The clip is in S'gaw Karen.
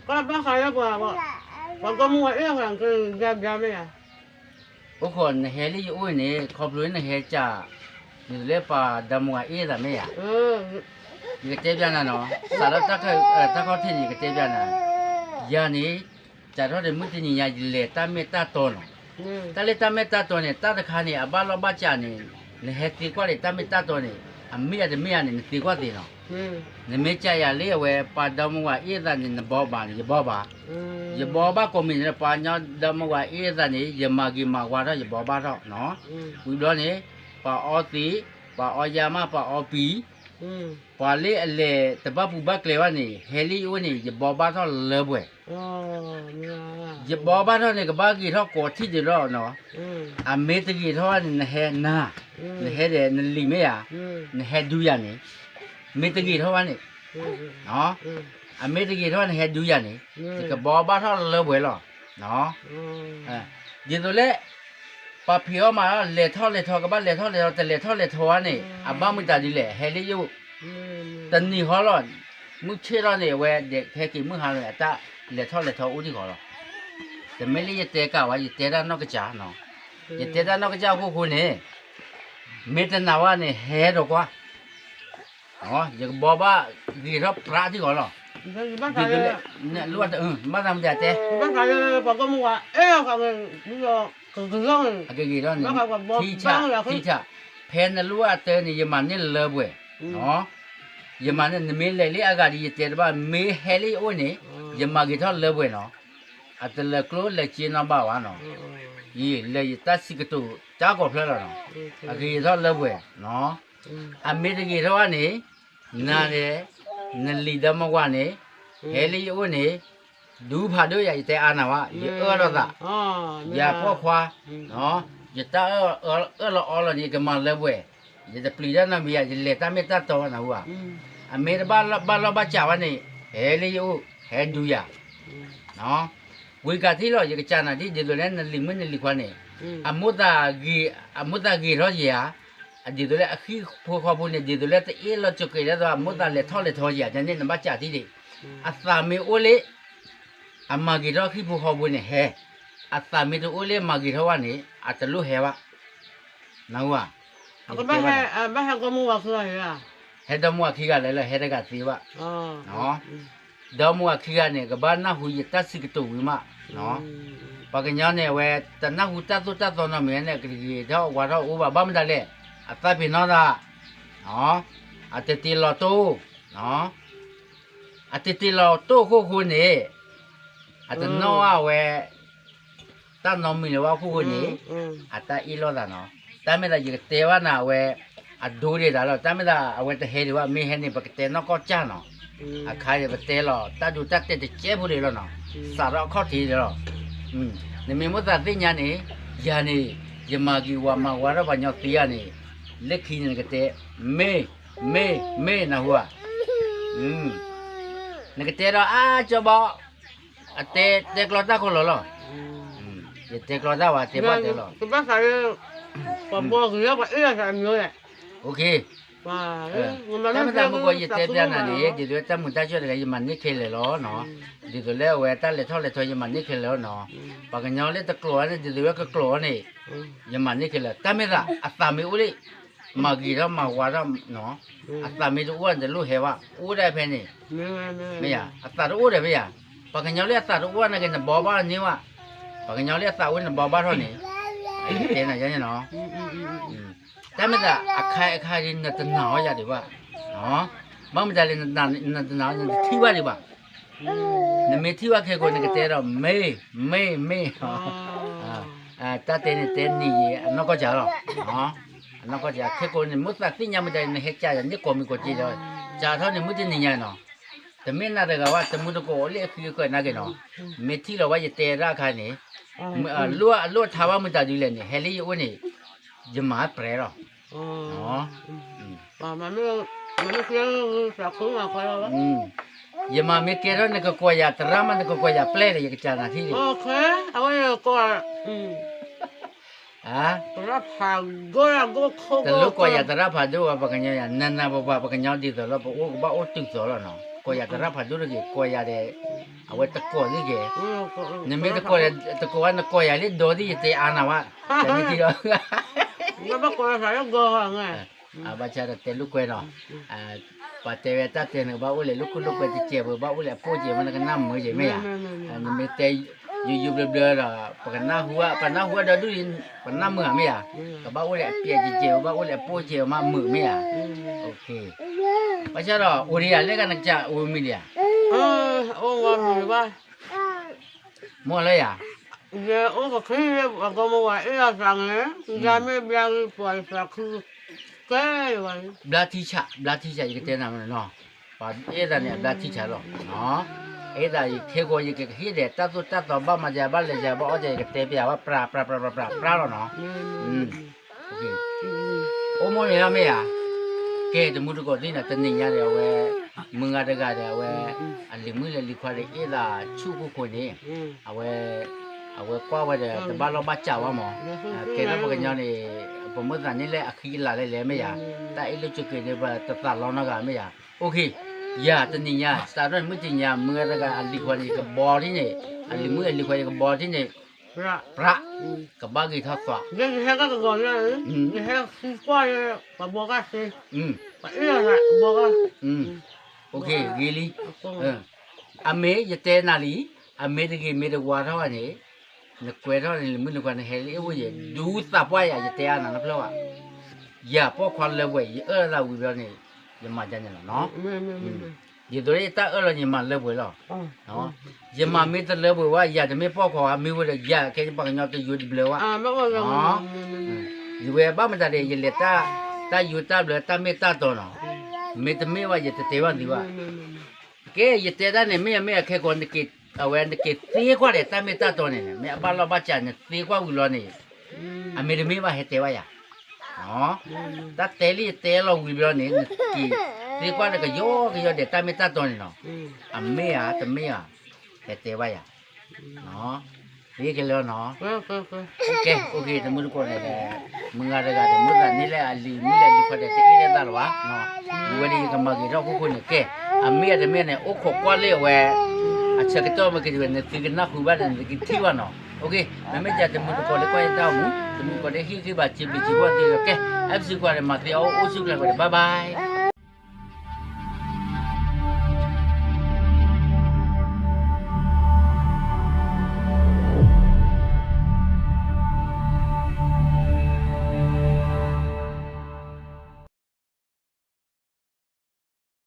ကဘၣ်ဃးလၢပှၤ, ပှၤဒီမါဝၤအ့ၣ်အဃၢၤ ကဘျါဘျါမ့ၢ်ဧါ. အိၣ်ခိးနဟဲလၢယအိၣ်န့ၣ် ခီဖျိလၢနဟဲကၢ်, ဒ်သိးလၢပှၤဒီမါဝၤအ့ၣ်အသးမ့ၢ်ဧါ. ယကတဲပျးနၤနီၤ, စးထီၣ်တၢ်ခီၣ်ထံးန့ၣ် ယကတဲပျးနၤ, ယၤန့ၣ် စးထီၣ်ဒီးမုၢ်တနံၤညါ ယလဲၤတၢ်မ့ၢ်တၢ်တီနီၤ. တၢ်လၢတၢ်မ့ၢ်တၢ်တီန့ၣ် တၢ်တခါန့ၣ် အဘၣ်လီၢ်ဘၣ်စးန့ၣ် နဟဲသ့ကွၢ်လၢတၢ်မ့ၢ်တၢ်တီန့ၣ် အမ့ၢ်အတမ့ၢ်ဧါန့ၣ် နသ့ကွၢ်သ့နီၤ. နမ့ၢ်ကၢ်ယၤလၢအဝဲ ပှၤဒီမါဝၤအ့ၣ်အသးန့ၣ် နဘီဘၣ်န့ၣ် ယဘီဘၣ်, ယဘီဘၣ်ကိးမံၤန့ၣ် ပှၤညီဒီမါဝၤအ့ၣ်အသးန့ၣ် ယမၤဂ့ၤမၤဝါထီၣ် ယဘီဘၣ်ထီၣ်နီၤ. ဝံၤဘျီန့ၣ် ပှၤအီသံး, ပှၤအီယါမး, ပှၤအီပံၤ, ပှၤလၢအလဲၤတဘၣ်ပူၤဘၣ်ကျဲဘၣ်န့ၣ် ဟဲလၢယအိၣ်န့ၣ် ယဘီဘၣ်ထီၣ်လၢပှဲၤ. ယဘီဘၣ်ထီၣ်န့ၣ် ကဘၣ်ဂ့ၤထီၣ်ကိးထံၣ်ဒံးလီၤနီၤ. အမ့ၢ်တဂ့ၤထီၣ်ဘၣ်န့ၣ် နဟဲနၤ, နဟဲဒီးနလံာ်မ့ၢ်ဧါ, နဟဲဒုးယၤန့ၣ်, မ့ၢ်တဂ့ၤထီၣ်ဘၣ်န့ၣ်, အမ့ၢ်တဂ့ၤထီၣ်ဘၣ် နဟဲဒုးယၤန့ၣ်, ယကဘီဘၣ်ထီၣ်လၢပှဲၤလီၤ. ဒ်သိးလၢ ပှၤဖံးအီၣ်မၤအီၣ် လဲၤထီၣ်လဲၤထီ ကဘၣ်လဲၤထီၣ်လဲၤထီ တလဲၤထီၣ်လဲၤထီဘၣ်န့ၣ် အဘၣ်မုာ်တၢ်ဒ်လဲၣ် ဟဲလၢယအိၣ်, တနံၤဃီလီၤ. မုၢ်ဆ့ၣ်ထီၣ်န့ၣ် အဝဲဒဲးဟဲက့ၤမုၢ်ဟါလီၤန့ၣ် အတၢ်လဲၤထီၣ်လဲၤထီအိၣ်ထံၣ်ဃီလီၤ. တမ့ၢ်လၢယတဲကးဝဲ ယတဲတၢ်နီၢ်ကစၢ်နီၤ, ယတဲတၢ်နီၢ်ကစၢ်အခိၣ်ဃိန့ၣ် မ့ၢ်တနာ်ဝဲန့ၣ် ဟဲဒီးကွၢ် ယကဘီဘၣ်ဂ့ၤထီၣ်ပြးထံၣ်ဃီလီၤ. ဒ်သိးလၢ နလိၣ်အတၢ် ဘၣ်သးမ့ၢ်တၢ်တဲ, ဘၣ်သးလၢပှၤကီၢ်မုၢ်ဝဲအဲၣ်အဃၢၤန့ၣ် အကဂ့ၤထီၣ်န့ၣ် ထံဆး, ထံဆး, ဖဲနလိၣ်အတၢ်န့ၣ် ယမၤန့ၢ်လၢပှဲၤ, ယမၤန့ၢ် နမ့ၢ်လဲၤလၢအဂၤဒီး ယတဲတဘၣ် မ့ၢ်ဟဲလၢယအိၣ်န့ၣ် ယမၤဂ့ၤထီၣ်လၢပှဲၤနီၤ. အတလဲၤကျိလဲၤစ့နီတဘၣ်ဘၣ်နီၤ. ယလဲၤယတၢ်စံးကတိၤတၢ်ကီၢ်ဖျၢၣ်လီၤနီၤ. အဂ့ၤထီၣ်လၢပှဲၤနီၤ. အမ့ၢ်တဂ့ၤထီၣ်ဘၣ်န့ၣ် နၤဒီး နလံာ်ဒီမါဝၤန့ၣ် ဟဲလၢယအိၣ်န့ၣ် ဒူဖးဒိၣ်ယၤ ယတဲအါနၤဝဲ ယအၢၣ်လီၤသး, ယပိာ်ခွါ, ယတၢ်အၢၣ်လီၤအီလီၤန့ၣ် ယကမၤလၢပှဲၤ, ယတပျံၤတၢ်နီတမံၤယၤ ယလဲၤတၢ်မ့ၢ်တၢ်တီနၤဟူဧါ. အမ့ၢ်တဘၣ်လီၢ်ဘၣ်စးဘၣ်န့ၣ် ဟဲလၢယအိၣ် ဟဲဒုးယၤ ဝံၤကးထံၣ်လီၤ ယကစၢ်နၤဒ် ဒ်သိးလၢနလံၤမုၣ်နလံၤခွါန့ၣ် အမိၣ်သးဂ့ၤ, အမိၣ်သးဂ့ၤထီၣ်ယၤ, ဒ်သိးလၢအဟံၣ်ဖိဃီဖိန့ၣ် ဒ်သိးလၢတအ့ၣ်လိာ်စူးက့ၤဒ်သိး အမိၣ်သးလဲၤထီၣ်လဲၤထီယၤ န့ၣ်နဘၣ်စးထံၣ်ဒံး, အသးမ့ၢ်အိၣ်လၢ အမၤဂ့ၤထီၣ်ဟံၣ်ဖိဃီဖိန့ၣ်ဟဲ, အသးမ့ၢ်တအိၣ်လၢမၤဂ့ၤထီၣ်ဘၣ်န့ၣ် အတလိၣ်ဟဲဘၣ်, နၢ်ဟူဧါ, ဟဲဒီမါဝၤခံဂၤလဲၣ်လီၤ ဟဲတဂၤသ့ဘၣ် ဒီမါဝၤခံဂၤန့ၣ် ကဘၣ်နၢ်ဟူယတၢ်စံးကတိၤဝံၤမး, ပှၤကညီန့ၣ် အဝဲတနၢ်ဟူတၢ်သိၣ်တၢ်သီနီတမံၤန့ၣ် ကဂ့ၤထီၣ်ဝါထီၣ်အိၣ်ဘၣ် ဘၣ်မတၤလဲၣ်, အသးပ့ၤနီၣ်တၢ်, အတတ့လီၤတိၢ်, အတတ့လီၤတိၢ်အခိၣ်ဃိန့ၣ် အတနီၣ်အဝဲ တၢ်နီတမံၤလၢၤဘၣ်အခိၣ်ဃိန့ၣ် အတၢ်အ့ၣ်လိာ်သးနီၤ, တၢ်မ့ၢ်သးယကတဲဘၣ်နၤအဝဲ အဒိဒံးတၢ်လီၤ, တၢ်မ့ၢ်သးအဝဲတဟဲဒံးဘၣ် မ့ၢ်ဟဲန့ၣ် ပကတဲနီၢ်ကီၢ်ကၢ်နီၤ, အခါန့ၣ် ပတဲလီၤ တၢ်ဒိတၢ်တဲာ်တကဲဖိဒံးလီၤနီၤ, စးထီၣ်အခီၣ်ထံးဒံးလီၤ, နမ့ၢ်မိၣ်သးသ့ၣ်ညါန့ၣ် ယၤန့ၣ် ယမၤဂ့ၤဝါမၤဝါထီၣ်ပှၤညီသ့ဧါန့ၣ်, လၢခံန့ၣ်နကတဲ မ့ၢ်, မ့ၢ်, မ့ၢ် နၢ်ဟူဧါ, နကတဲဒီးအါကၠီဘီ အတဲတဲကျီတၢ်ခိၣ်လီၤလီၤ, ယတဲကျီတၢ်ဝဲတဲဘၣ်တဲလီၤ, တဘၣ်သးလၢ ပှၤဘီဂ့ၤလၢပှၤအ့ၣ်လိာ်သးအမံၤလဲၣ်, တၢ်မ့ၢ်သးမုၢ်ကီး ယတဲပျးနၤန့ၣ် ဒ်သိးလၢတၢ်မုာ်တၢ်ဆၢၣ်တဂၤ ယမၤန့ၢ်ခဲလၢာ်လီၤနီၤ, ဒ်သိးလၢအဝဲတၢ်လဲၤထီၣ်လဲၤထီ ယမၤန့ၢ်ခဲလၢာ်လီၤနီၤ, ပှၤကညီလၢတကျိာ်န့ၣ် ဒ်သိးလၢကကျိာ်န့ၣ် ယမၤန့ၢ်ခဲလၢာ်, တၢ်မ့ၢ်သး အသးမ့ၢ်အိၣ်လံ မၤဂ့ၤထီၣ်မၤဝါထီၣ်နီၤ, အသးမ့ၢ်တအိၣ်န့ၣ် တလိၣ်ဟဲဘၣ် အိၣ်ဒၣ်ဖဲန့ၣ်, မ့ၢ်ယၤ အသးတအိၣ်ဒီးဖဲယၤ, ပှၤကညီလၢအသးတအိၣ်နာ်က့ နဘီဘၣ်န့ၢ်ဝဲ, ပှၤကညီလၢအသးအိၣ်န့ၣ် နဘီဘၣ်ထီၣ်န့ၣ်, တဲနၤယါန့ၣ်နီၤ, တၢ်မ့ၢ်သး အခါအခါဒ် နတနာ်အီၤယၤဒံးဘၣ်, ဘၣ်မတၤလဲၣ် နတနာ်အီၤ နတထံၣ်ဘၣ်ဒံးဘၣ်, နမ့ၢ်ထံၣ်ဘၣ်ခဲကိာ် နကတဲဒီး မ့ၢ်, မ့ၢ်, မ့ၢ် တၢ်တဲန့ၣ်တဲနံၤယံၤ အနီၢ်ကီၢ်စၢ်လီၤ, အနီၢ်ကီၢ်စၢ် ခဲကိာ်န့ၣ် မိၣ်သးသ့ၣ်ညါမတၤ နဟဲကၢ်ယၤန့ၣ် ကိးမံၤကိးက့ဒီး စးထီၣ်န့ၣ် မုၢ်တနံၤညါနီၤ, တမ့ၢ်နၤတဂၤဘၣ် တမုၢ်တကိးလၢအဃံအဃၢၤနာ်က့နီၤ, မ့ၢ်ထံၣ်လီၤဝဲယတဲတၢ်အခါန့ၣ်, အလိၣ်အထါဘၣ်မတၤဒ်လဲၣ်န့ၣ် ဟဲလၢယအိၣ်န့ၣ်, ယမၤပြဲးလီၤ ယမၤမ့ၢ်ကဲထီၣ် နကကွၢ်ယၤသရၣ်မး နကကွၢ်ယၤပျဲၢ်ဒီး ယကစၢ်နၤထံၣ်န့ၣ်, တလိၣ်ကွၢ်ယၤသရၣ်ဖးဒိၣ်ဘၣ် ပှၤကညီယၤ နနၤပပှၤပှၤကညီဒ်သိးလီၤ ပအိၣ်ကဘၣ်အိၣ်တုၤသိးလီၤနီၤ, ကွၢ်ယၤသရၣ်ဖးဒိၣ်တဂ့ၤ ကွၢ်ယၤဒီး အဝဲတကိးသ့ၣ်ကဲ, နမ့ၢ်တကိးဒီး တကိးဝဲ နကိးယၤလၢဒီးသ့ၣ် ယတဲအါနၤဝဲ, တမ့ၢ်ထံဒီး ဘၣ်ဆၣ်ဒီးတဲလိာ်ကွဲနီၤ, ပှၤတဲဝဲတၢ်တဲနကဘၣ်အိၣ်လဲၤလိာ်ခိၣ်လိာ်ကွဲတစဲးဖိ ဘၣ်အိၣ်လဲၤအပိၢ်စဲးမ့ၢ် နကနၣ်မုာ်ကဲမ့ၢ်ယၤ, နမ့ၢ်တဲယိယိဘျၢဘျၢဒီး ပကနၢ်ဟူ ပနၢ်ဟူဒီးဒူၣ်လံ ပနၢ်မုာ်ဧါမ့ၢ်ယၤ, ကဘၣ်အိၣ်လဲၤအပျဲၢ်စဲးစဲး ဘၣ်အိၣ်လဲၤအပိၢ်စဲးမ့ၢ်မုာ်မ့ၢ်ယၤ, ဘၣ်ဆၣ်ဒီး အိၣ်ဒံးယၤလၢကနကစၢ်အိၣ်မံၤဒံးဧါ, အိၣ်ဝဲမံၤဘၣ် မ့ၢ်လၢယၤ, ယအိၣ်ကခံလၢအကမဝၤအ့ၣ်အသးန့ၣ် ယမ့ၢ်ဘျါဂ့ၤပှၤယသးခုကဲလၢၤဘၣ်, ဘျါထံဆး ဘျါထံဆး ယကတဲနၤမ့ၢ်နီၤ, ပှၤအ့ၣ်သးန့ၣ် အဘျါထံဆးလီၤ, အ့ၣ်သးယခဲဂီၤ ယကဟ့ၣ်ဒီးတၢ်သိၣ်တၢ်သီ ဘၣ်မၤစၢၤ ဘၣ်လဲၤစၢၤ ဘၣ်အီၣ်စၢၤ ယကတဲပျးဝဲ ပြးပြးပြးပြးပြးလီၤနီၤ အိၣ်မိၢ်န့ၣ်လီၤမ့ၢ်ဧါ, ကဲတမူတကိးသ့ၣ်န့ၣ် တနံၤညါဒီးအဝဲ မုၢ်ဂၤတဂၤဒီးအဝဲ အလံၤမုၣ်လဲၤလံၤခွါဒီးအ့ၣ်သးဆူၣ်ခိၣ်ခိၣ်န့ၣ်, အဝဲ အဝဲကွၢ်ဝဲဒီးတဘၣ်လီၢ်ဘၣ်စးဝဲမး, ကဲထီၣ်ပှၤကညီန့ၣ် ပမုၢ်သးန့ၣ်လၢအဃံအလၤလဲၣ်လဲၣ်မ့ၢ်ဧါ, တၢ်အ့ၣ်လိာ်ဆိးက့ၤန့ၣ် ပတသးလီနီတဂၤမ့ၢ်ဧါ, အိၣ်ခ့, ယၤတနံၤညါ စးထီၣ်န့ၣ်မုၢ်တနံၤညါ မုၢ်ဂၤတဂၤအလံၤခွါန့ၣ် ယကဘီထံန့ၣ်, အလံၤမုၣ်အလံၤခွါယကဘီထံန့ၣ် ပြး, ကဘၣ်ဂ့ၤထီၣ်သွး, ယဟဲကီၢ်တဂီၤညါ, ယဟဲဃုကွၢ်လၢ ပှၤဘီကၢ်သ့, ပှၤအ့ၣ်အသးဘီကၢ်, ဂ့ၤလံ, အမ့ၢ်ယတဲနၤလံ, အမ့ၢ်တဂ့ၤမ့ၢ်တဝါထီၣ်ဘၣ်န့ၣ်, နကွဲးထီၣ်န့ၣ် လံၤမုၣ်လံၤခွါ နဟဲလၢအအိၣ်ယဲၢ် ဒူသးပှၢ်ယၤ ယတဲအါနၤနဖျၢၣ်ဘၣ်, ယၤပိာ်ခွါလၢပှဲၤ ယအၢၣ်လီၤသးဝံၤဘျီန့ၣ်, ယမၤဒ်န့ၣ်လီၤနီၤ, ယသိးလၢယတၢ်အၢၣ်လီၤ ယမၤလၢပှဲၤလီၤ ယမၤမ့ၢ်တလၢပှဲၤဝဲ ယၤတမ့ၢ်ပိာ်ခွါဘၣ် မ့ၢ်ဝဲဒီးယၤကဲပှၤကညီတယိၤတဘျၢဘၣ်, ယဝဲဘၣ်မတၤဒီး ယလဲၤတၢ်ယိၤတၢ်ဘျၢတၢ်မ့ၢ်တၢ်တီနီၤ, မ့ၢ်တမ့ၢ်ဘၣ် ယတတဲဘၣ်သုဘၣ်, ကဲ ယတဲတၢ်န့ၣ် မ့ၢ်အမ့ၢ်အခဲကီး အဝဲနက့ၤသ့ကွၢ်ဒီးတၢ်မ့ၢ်တၢ်တီန့ၣ် မ့ၢ်အဘၣ်လီၢ်ဘၣ်စး နသ့ကွၢ်ဝံၤလီၤန့ၣ်, အမ့ၢ်တမ့ၢ်ဘၣ်ဟဲတဲဘၣ်ယၤ တၢ်တဲလၢယတဲလီၤဝံၤဘျီန့ၣ် နက့ၤသ့ကွၢ်ဒီးကယီကယီဒီးတၢ်မ့ၢ်တၢ်တီန့ၣ်နီၤ, အမ့ၢ်ဧါတမ့ၢ်ဧါ, ဟဲတဲဘၣ်ယၤ, ဂ့ၤကလၢနီၤ, ကဲ အိၣ်က့ၤ တမူတကိးန့ၣ်ဒီး မုၢ်ဂၤတဂၤဒီး မုၢ်သးန့ၢ်လၢအလံၤမုၣ်လၢအလံၤခွါဒီး တအ့ၣ်လၢသးလၢၤဘၣ်, မ့ၢ်ဝဲဒၣ်ယကမၤဂ့ၤထီၣ်ခိၣ်ခိၣ်န့ၣ် ကဲ, အမ့ၢ်အတမ့ၢ်န့ၣ် အိၣ်ခိးကွၢ်လၢအဝဲ အဆၢကတီၢ်မ့ၢ်က့ၤဝဲ နသုကနၢ်ဟူဘၣ်ဒီး နသုကထံၣ်ဘၣ်နီၤ, မ့မ့ၢ်ကဲ တမူတကိးလၢကွၢ်ယတၢ်အိၣ်မူ တမူတကိးလၢဟ့ၣ်ဂံၢ်ဘါစံးဘျုးစံးဖှိၣ်သ့လီၤ ကဲ, အဲၣ်ပစံးကွၢ်ဒီး မၤသ့အီၣ်အိၣ်ဆူၣ်ကျဲၤဝဲဒီး bye bye